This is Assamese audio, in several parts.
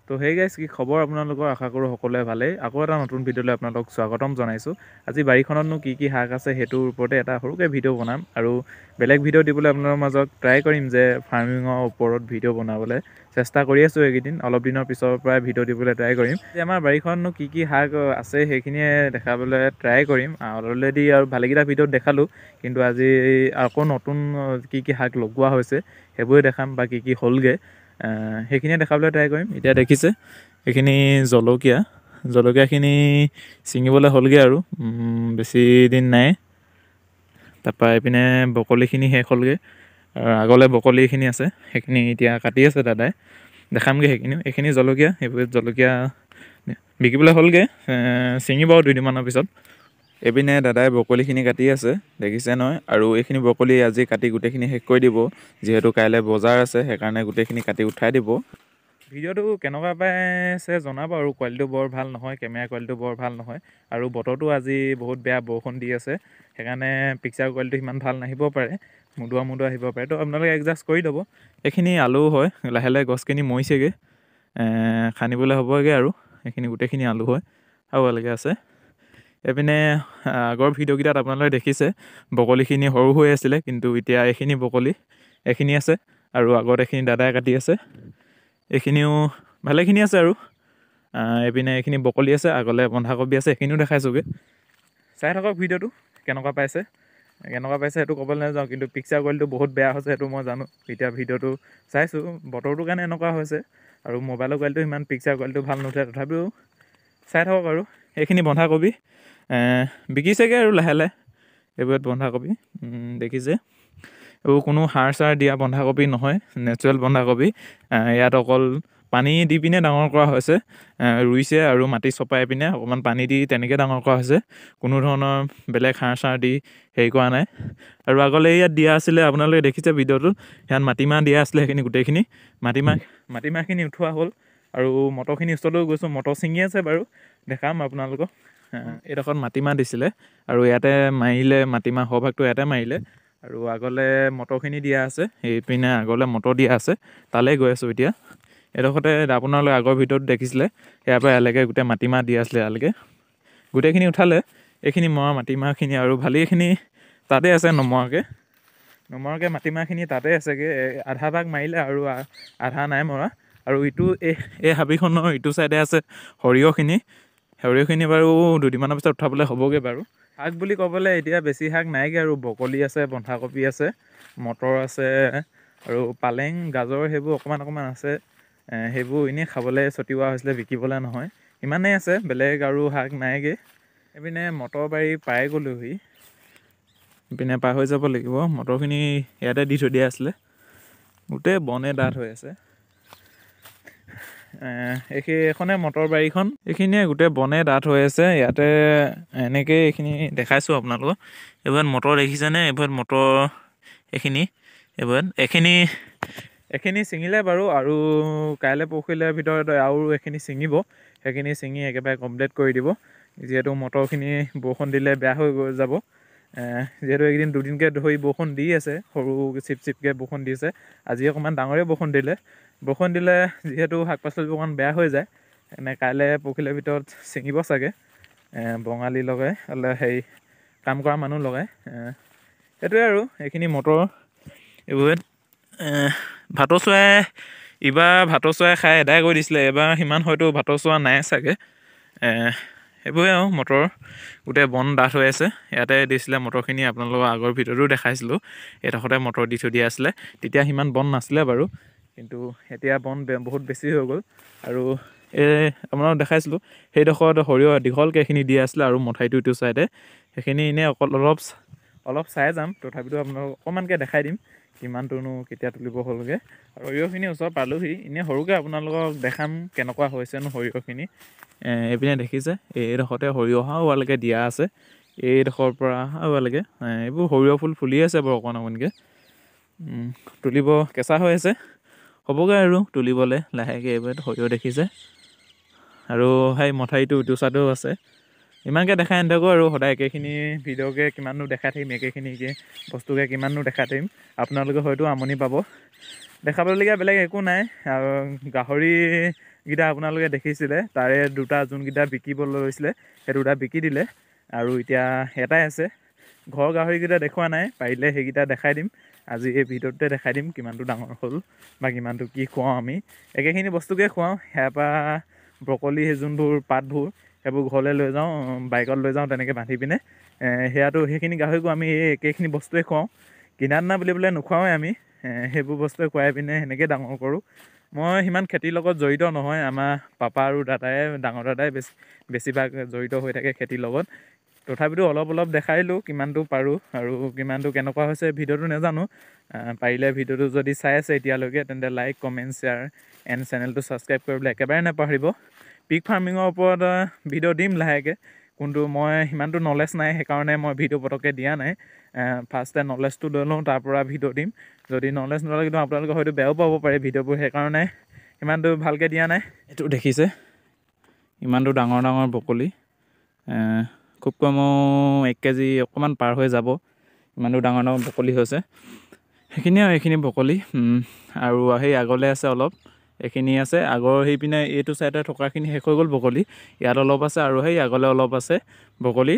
তো হেই গাইজ, কি খবৰ আপোনালোকৰ? আশা কৰোঁ সকলোৱে ভালেই। আকৌ এটা নতুন ভিডিঅ'লৈ আপোনালোক স্বাগতম জনাইছোঁ। আজি বাৰীখনতনো কি কি শাক আছে সেইটোৰ ওপৰতে এটা সৰুকৈ ভিডিঅ' বনাম আৰু বেলেগ ভিডিঅ' দিবলৈ আপোনালোকৰ মাজত ট্ৰাই কৰিম যে ফাৰ্মিঙৰ ওপৰত ভিডিঅ' বনাবলৈ চেষ্টা কৰি আছোঁ। এইকেইদিন অলপ দিনৰ পিছৰ পৰাই ভিডিঅ' দিবলৈ ট্ৰাই কৰিম যে আমাৰ বাৰীখননো কি কি শাক আছে সেইখিনিয়ে দেখাবলৈ ট্ৰাই কৰিম। অলৰেডি আৰু ভালেকেইটা ভিডিঅ'ত দেখালোঁ, কিন্তু আজি আকৌ নতুন কি কি শাক লগোৱা হৈছে সেইবোৰে দেখাম বা কি কি হ'লগৈ সেইখিনিয়ে দেখাবলৈ ট্ৰাই কৰিম। এতিয়া দেখিছে এইখিনি জলকীয়া, জলকীয়াখিনি ছিঙিবলৈ হ'লগৈ আৰু বেছি দিন নাই। তাৰপৰা এইপিনে বকলিখিনি শেষ হ'লগৈ আৰু আগলৈ বকলিখিনি আছে, সেইখিনি এতিয়া কাটি আছে দাদাই, দেখামগৈ সেইখিনিও। এইখিনি জলকীয়া, সেইবোৰ জলকীয়া বিকিবলৈ হ'লগৈ, ছিঙিব আৰু দুদিনমানৰ পিছত। এইপিনে দাদাই বকলিখিনি কাটি আছে, দেখিছে নহয়। আৰু এইখিনি বকলি আজি কাটি গোটেইখিনি শেষ কৰি দিব, যিহেতু কাইলৈ বজাৰ আছে, সেইকাৰণে গোটেইখিনি কাটি উঠাই দিব। ভিডিঅ'টো কেনেকুৱা পাইছে জনাব। আৰু কোৱালিটিটো বৰ ভাল নহয়, কেমেৰা কোৱালিটিটো বৰ ভাল নহয় আৰু বতৰটো আজি বহুত বেয়া, বৰষুণ দি আছে, সেইকাৰণে পিকচাৰ কোৱালিটিটো সিমান ভাল নাহিব পাৰে, মুদুৱা মুদুৱা আহিব পাৰে। তো আপোনালোকে এডজাষ্ট কৰি ল'ব। এইখিনি আলু হয়, লাহে লাহে গছখিনি মৰিছেগৈ, খান্দিবলৈ হ'বগৈ আৰু। এইখিনি গোটেইখিনি আলু হয় আৰু ভালকৈ আছে। এইপিনে আগৰ ভিডিঅ'কেইটাত আপোনালোকে দেখিছে বকলিখিনি সৰু হৈ আছিলে, কিন্তু এতিয়া এইখিনি বকলি এইখিনি আছে আৰু আগত এইখিনি দাদাই কাটি আছে, এইখিনিও ভালেখিনি আছে। আৰু এইপিনে এইখিনি বকলি আছে, আগলৈ বন্ধাকবি আছে, এইখিনিও দেখাইছোঁগৈ। চাই থাকক ভিডিঅ'টো কেনেকুৱা পাইছে, কেনেকুৱা পাইছে সেইটো ক'বলৈ নাযাওঁ, কিন্তু পিকচাৰ কোৱালিটিটো বহুত বেয়া হৈছে সেইটো মই জানো। এতিয়া ভিডিঅ'টো চাইছোঁ, বতৰটোৰ কাৰণে এনেকুৱা হৈছে আৰু মোবাইলৰ কোৱালিটিটো সিমান পিকচাৰ কোৱালিটিটো ভাল নুঠে, তথাপিও চাই থাকক। আৰু এইখিনি বন্ধাকবি বিকিছেগৈ আৰু লাহে লাহে। এইবোৰত বন্ধাকবি দেখিছে, এইবোৰ কোনো সাৰ চাৰ দিয়া বন্ধাকবি নহয়, নেচাৰেল বন্ধাকবি। ইয়াত অকল পানী দি পিনে ডাঙৰ কৰা হৈছে, ৰুইছে আৰু মাটি চপাই পিনে অকণমান পানী দি তেনেকৈ ডাঙৰ কৰা হৈছে, কোনো ধৰণৰ বেলেগ সাৰ চাৰ দি হেৰি কৰা নাই। আৰু আগলৈ ইয়াত দিয়া আছিলে, আপোনালোকে দেখিছে ভিডিঅ'টোত, ইয়াত মাটিমাহ দিয়া আছিলে, সেইখিনি গোটেইখিনি মাটিমাহখিনি উঠোৱা হ'ল। আৰু মটৰখিনি ওচৰলৈও গৈছোঁ, মটৰ ছিঙি আছে বাৰু, দেখাম আপোনালোকক। এইডোখৰত মাটিমাহ দিছিলে আৰু ইয়াতে মাৰিলে মাটিমাহ, সৰভাগটো ইয়াতে মাৰিলে। আৰু আগলৈ মটৰখিনি দিয়া আছে, সেইপিনে আগলৈ মটৰ দিয়া আছে, তালৈ গৈ আছোঁ এতিয়া। এইডোখৰতে আপোনালোকে আগৰ ভিডিঅ'ত দেখিছিলে, ইয়াৰ পৰা ইয়ালৈকে গোটেই মাটিমাহ দিয়া আছিলে, ইয়ালৈকে গোটেইখিনি উঠালে। এইখিনি মৰা মাটিমাহখিনি আৰু ভালেইখিনি তাতে আছে, নমৰাকৈ মাটিমাহখিনি তাতে আছেগৈ। আধা ভাগ মাৰিলে আৰু আধা নাই মৰা। আৰু ইটো এই হাবিখনৰ ইটো চাইডে আছে সৰিয়হখিনি, সৰিয়হখিনি বাৰু দুদিনমানৰ পিছত উঠাবলৈ হ'বগৈ বাৰু। শাক বুলি ক'বলৈ এতিয়া বেছি শাক নাইগৈ আৰু, বকলি আছে, বন্ধাকবি আছে, মটৰ আছে আৰু পালেং, গাজৰ সেইবোৰ অকণমান অকণমান আছে। সেইবোৰ এনেই খাবলৈ ছটিওৱা হৈছিলে, বিকিবলৈ নহয়, ইমানেই আছে, বেলেগ আৰু শাক নাইগৈ। এইপিনে মটৰ বাৰী পাই গ'লোহি, ইপিনে পাৰ হৈ যাব লাগিব। মটৰখিনি ইয়াতে দি থৈ দিয়া আছিলে, গোটেই বনে ডাঠ হৈ আছে। এইখনে মটৰ বাৰীখন, এইখিনিয়ে গোটেই বনে ডাঠ হৈ আছে। ইয়াতে এনেকেই এইখিনি দেখাইছোঁ আপোনালোকক। এইবোৰত মটৰ দেখিছেনে? এইবোৰত মটৰ এইখিনি, এইবোৰত এইখিনি ছিঙিলে বাৰু, আৰু কাইলৈ পৰহিলৈ ভিতৰত আৰু এইখিনি ছিঙিব, সেইখিনি ছিঙি একেবাৰে কমপ্লিট কৰি দিব। যিহেতু মটৰখিনি বৰষুণ দিলে বেয়া হৈ যাব, যিহেতু এইকেইদিন দুদিনকৈ ধৰি বৰষুণ দি আছে, সৰু চিপ চিপকৈ বৰষুণ দি আছে। আজি অকণমান ডাঙৰেই বৰষুণ দিলে, বৰষুণ দিলে যিহেতু শাক পাচলিবোৰ অকণমান বেয়া হৈ যায়। এনে কাইলৈ পৰহিলৈ ভিতৰত ছিঙিব চাগে, বঙালী লগাই হেৰি কাম কৰা মানুহ লগাই। সেইটোৱে আৰু এইখিনি মটৰ। এইবোৰত ভাটৌ চৰাই, ইবাৰ ভাটৌ চৰাই খাই এদাই কৰি দিছিলে, এইবাৰ সিমান হয়তো ভাটৌ চোৱা নাই চাগে। সেইবোৰে আৰু মটৰ গোটেই বন ডাঠ হৈ আছে। ইয়াতে দিছিলে মটৰখিনি, আপোনালোকৰ আগৰ ভিডিঅ'টো দেখাইছিলোঁ, এইডোখৰতে মটৰ দি থৈ দিয়া আছিলে। তেতিয়া সিমান বন নাছিলে বাৰু, কিন্তু এতিয়া বন বহুত বেছি হৈ গ'ল। আৰু এই আপোনালোক দেখাইছিলোঁ সেইডোখৰত সৰিয়হ দীঘলকৈ এইখিনি দিয়া আছিলে আৰু মঠাইটো ইটো চাইডে, সেইখিনি এনেই অকল অলপ চাই যাম, তথাপিতো আপোনালোকক অকণমানকৈ দেখাই দিম কিমানটোনো কেতিয়া তুলিব হ'লগৈ। আৰু সৰিয়হখিনি ওচৰ পালোহি, এনেই সৰুকৈ আপোনালোকক দেখাম কেনেকুৱা হৈছেনো সৰিয়হখিনি। এইপিনে দেখিছে এইডোখৰতে সৰিয়হ হোৱালৈকে দিয়া আছে, এইডোখৰৰ পৰা হোৱালৈকে এইবোৰ সৰিয়হ ফুল ফুলি আছে বাৰু অকণ অকণকৈ। তুলিব কেঁচা হৈ আছে, হ'বগৈ আৰু তুলিবলৈ লাহেকৈ। এইবোৰ সৰিয়হ দেখিছে আৰু সেই মঠাইটো ইটো চাইডেও আছে। ইমানকৈ দেখাই নাথাকোঁ আৰু, সদায় একেখিনি ভিডিঅ'কে কিমাননো দেখাই থাকিম, একেখিনিকে বস্তুকে কিমাননো দেখাই থাকিম, আপোনালোকে হয়তো আমনি পাব। দেখাবলগীয়া বেলেগ একো নাই। আৰু গাহৰি কেইটা আপোনালোকে দেখিছিলে, তাৰে দুটা যোনকেইটা বিকিবলৈ লৈছিলে সেই দুটা বিকি দিলে আৰু এতিয়া এটাই আছে। ঘৰৰ গাহৰিকেইটা দেখুওৱা নাই, পাৰিলে সেইকেইটা দেখাই দিম আজি এই ভিডিঅ'টোতে দেখাই দিম কিমানটো ডাঙৰ হ'ল বা কিমানটো কি খুৱাওঁ। আমি একেখিনি বস্তুকে খুৱাওঁ। সেয়াৰ পৰা ব্ৰকলি সেই যোনবোৰ পাতবোৰ সেইবোৰ ঘৰলৈ লৈ যাওঁ, বাইকত লৈ যাওঁ তেনেকৈ বান্ধি পিনে। সেয়াটো সেইখিনি গাহৰিকো আমি এই একেখিনি বস্তুৱে খুৱাওঁ, কিনা দানা বুলি পেলাই নোখুৱাওঁৱে আমি, সেইবোৰ বস্তুৱে খুৱাই পিনে সেনেকৈ ডাঙৰ কৰোঁ। মই সিমান খেতিৰ লগত জড়িত নহয়, আমাৰ পাপা আৰু দাদাই, ডাঙৰ দাদাই বেছিভাগ জড়িত হৈ থাকে খেতিৰ লগত। তথাপিতো অলপ অলপ দেখাই দিলোঁ কিমানটো পাৰোঁ আৰু কিমানটো কেনেকুৱা হৈছে ভিডিঅ'টো নাজানো। পাৰিলে ভিডিঅ'টো যদি চাই আছে এতিয়ালৈকে তেন্তে লাইক, কমেণ্ট, শ্বেয়াৰ এণ্ড চেনেলটো ছাবস্ক্ৰাইব কৰিবলৈ একেবাৰে নাপাহৰিব। পিগ ফাৰ্মিঙৰ ওপৰত ভিডিঅ' দিম লাহেকৈ, কোনটো মই সিমানটো নলেজ নাই সেইকাৰণে মই ভিডিঅ' পটককৈ দিয়া নাই। ফাৰ্ষ্টে নলেজটো লৈ লওঁ, তাৰ পৰা ভিডিঅ' দিম। যদি নলেজ নলয় কিন্তু আপোনালোকে হয়তো বেয়াও পাব পাৰে ভিডিঅ'বোৰ, সেইকাৰণে সিমানটো ভালকৈ দিয়া নাই। এইটো দেখিছে ইমানটো ডাঙৰ ডাঙৰ ব্ৰকলি, খুব কমেও 1 কেজি অকণমান পাৰ হৈ যাব, ইমানটো ডাঙৰ ডাঙৰ ব্ৰকলি হৈছে। সেইখিনিয়ে আৰু এইখিনি ব্ৰকলি। আৰু সেই আগলৈ আছে অলপ, এইখিনি আছে আগৰ সেইপিনে এইটো চাইডে থকাখিনি শেষ হৈ গ'ল ব্ৰকলি, ইয়াত অলপ আছে আৰু সেই আগলৈ অলপ আছে ব্ৰকলি,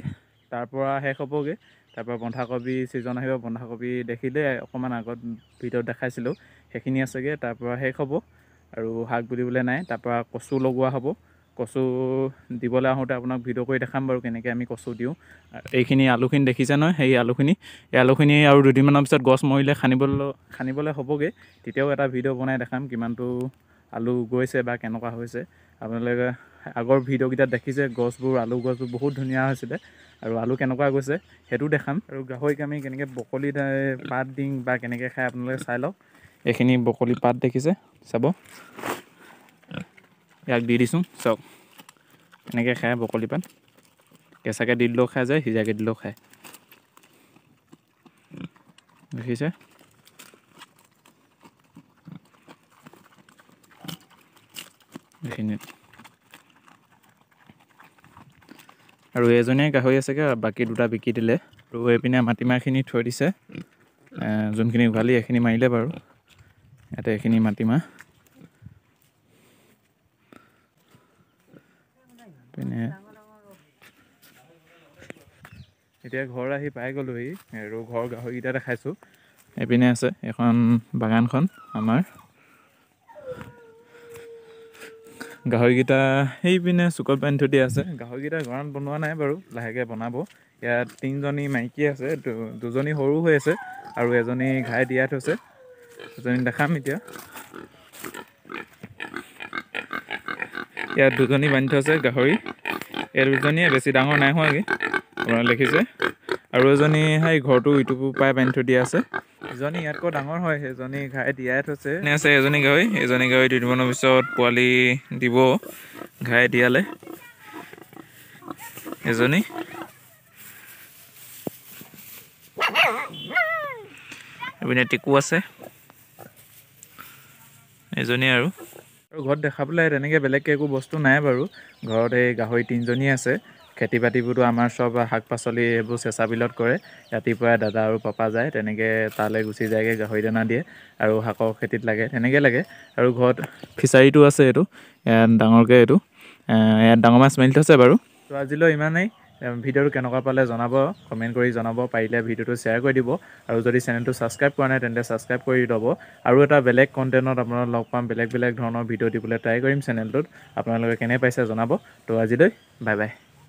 তাৰপৰা শেষ হ'বগৈ। তাৰপৰা বন্ধাকবি ছিজন আহিব, বন্ধাকবি দেখিলে অকণমান আগত ভিডিঅ'ত দেখাইছিলোঁ, সেইখিনি আছেগৈ, তাৰপৰা শেষ হ'ব আৰু শাক বুলিবলৈ নাই। তাৰপৰা কচু লগোৱা হ'ব, কচু দিবলৈ আহোঁতে আপোনাক ভিডিঅ' কৰি দেখাম বাৰু কেনেকৈ আমি কচু দিওঁ। এইখিনি আলুখিনি দেখিছে নহয়, সেই আলুখিনি, এই আলুখিনি আৰু দুদিনমানৰ পিছত গছ মৰিলে খান্দিবলৈ হ'বগৈ, তেতিয়াও এটা ভিডিঅ' বনাই দেখাম কিমানটো আলু গৈছে বা কেনেকুৱা হৈছে। আপোনালোকে আগৰ ভিডিঅ'কেইটাত দেখিছে গছবোৰ, আলু গছবোৰ বহুত ধুনীয়া হৈছিলে আৰু আলু কেনেকুৱা গৈছে সেইটো দেখাম। আৰু গাহৰিক আমি কেনেকৈ ব্ৰকলি পাত দিওঁ বা কেনেকৈ খাই আপোনালোকে চাই লওক। এইখিনি ব্ৰকলি পাত দেখিছে, চাব, ইয়াক দি দিছোঁ, চাওক এনেকৈ খায় ব্ৰকলি পাত। কেঁচাকৈ দি দিলেও খাই যায়, সিজাকৈ দিলেও খায়, দেখিছে। এইখিনি আৰু এজনীয়ে গাহৰি আছেগৈ, বাকী দুটা বিকি দিলে। আৰু এইপিনে মাটিমাহখিনি থৈ দিছে, যোনখিনি উঘালি এইখিনি মাৰিলে বাৰু, ইয়াতে এইখিনি মাটিমাহ। পিনে এতিয়া ঘৰ আহি পাই গ'লোহি আৰু ঘৰৰ গাহৰিকেইটা দেখাইছোঁ। এইপিনে আছে এখন বাগানখন আমাৰ, গাহৰিকেইটা সেইপিনে চুকত বান্ধি থৈ দিয়া আছে। গাহৰিকেইটা গঁৰাল বনোৱা নাই বাৰু, লাহেকৈ বনাব। ইয়াত 3জনী মাইকী আছে, দুজনী সৰু হৈ আছে আৰু এজনী ঘাই দিয়াই থৈছে, এজনী দেখাম এতিয়া। ইয়াত দুজনী বান্ধি থৈছে গাহৰি, এই দুজনীয়ে বেছি ডাঙৰ নাই হোৱাগৈ আপোনালোকে দেখিছে। আৰু এজনী সেই ঘৰটো ইটো পাই বান্ধি থৈ দিয়া আছে, এজনী ইয়াতকৈ ডাঙৰ হয়, সেইজনী ঘাই দিয়াই থৈছে। আছে এজনী গাহৰি, এজনী গাহৰি দুদিনমানৰ পিছত পোৱালি দিব, ঘাই দিয়ালে এজনী। এইপিনে টিকু আছে এজনী। আৰু ঘৰত দেখাবলৈ তেনেকৈ বেলেগকৈ একো বস্তু নাই বাৰু, ঘৰত এই গাহৰি 3জনী আছে। খেতি বাতিবোৰতো আমাৰ চব শাক পাচলি এইবোৰ চেঁচা বিলত কৰে, ৰাতিপুৱাই দাদা আৰু পাপা যায়, তেনেকৈ তালৈ গুচি যায়গৈ, গাহৰি দানা দিয়ে আৰু শাকৰ খেতিত লাগে, তেনেকৈ লাগে। আৰু ঘৰত ফিচাৰীটো আছে, এইটো ইয়াত ডাঙৰকৈ, এইটো ইয়াত ডাঙৰ মাছ মেলি থৈছে বাৰু। তো আজিলৈ ইমানেই, ভিডিঅ'টো কেনেকুৱা পালে জনাব, কমেণ্ট কৰি জনাব, পাৰিলে ভিডিঅ'টো শ্বেয়াৰ কৰি দিব আৰু যদি চেনেলটো ছাবস্ক্ৰাইব কৰা নাই তেন্তে ছাবস্ক্ৰাইব কৰি ল'ব। আৰু এটা বেলেগ কণ্টেণ্টত আপোনালোক লগ পাম, বেলেগ বেলেগ ধৰণৰ ভিডিঅ' দিবলৈ ট্ৰাই কৰিম চেনেলটোত, আপোনালোকে কেনে পাইছে জনাব। তো আজিলৈ বাই বাই।